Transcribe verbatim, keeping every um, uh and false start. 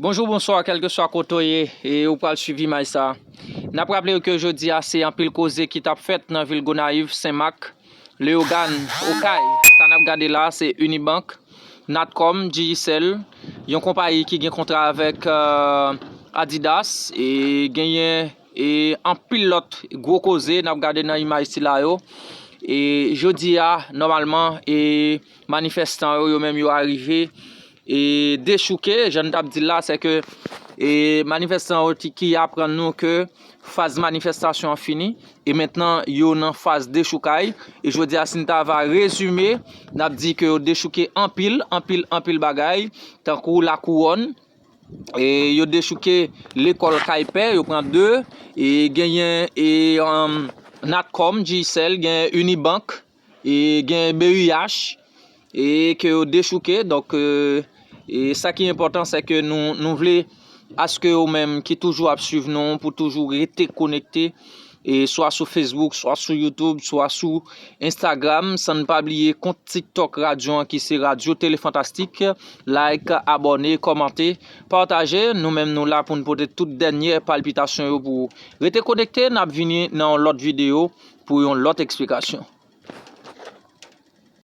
Bonjou, bonswa, kèlkeswa kote w ye, e ou pral swiv imaj sa. N ap raple w ke jodi a se anpil koze ki t ap fèt nan vil Gonayiv, Senmak, Leyogàn, Okay. Sa n ap gade la, se Unibank, Natcom, Digicel, yon konpayi ki gen kontra avèk, euh, Adidas, e genyen e anpil lòt gwo koze n ap gade nan imaj sila yo. E jodi a, nòmalman, e manifestan yo, yo menm yo arive e dechouke, jan n t ap di l la, se ke e manifestan yo ti- ki aprann nou ke faz manifestasyon an fini, e mentnan yo nan faz dechoukay. E jodi a, si n ta va rezime, n ap di ke yo dechouke anpil, anpil, anpil bagay, tankou Lakouwòn, e yo dechouke lekòl Kay Pè, yo pran de, e genyen e, um, Natcom, Digicel, gen Unibank, e gen B U H, e ke yo dechouke. Donk, e, e sa ki enpòtan, se ke nou, nou vle aske ou menm ki toujou ap swiv nou, pou toujou rete konekte, e swa sou Facebook, swa sou YouTube, swa sou Instagram, san n pa bliye kont TikTok radyo an ki se Radyo Tele Fantastik. Like, abòne, kòmante, pataje. Nou menm nou la pou n pote tout dènyè palpitasyon yo pou ou. Rete konekte, n ap vini nan yon lòt videyo pou yon lòt eksplikasyon.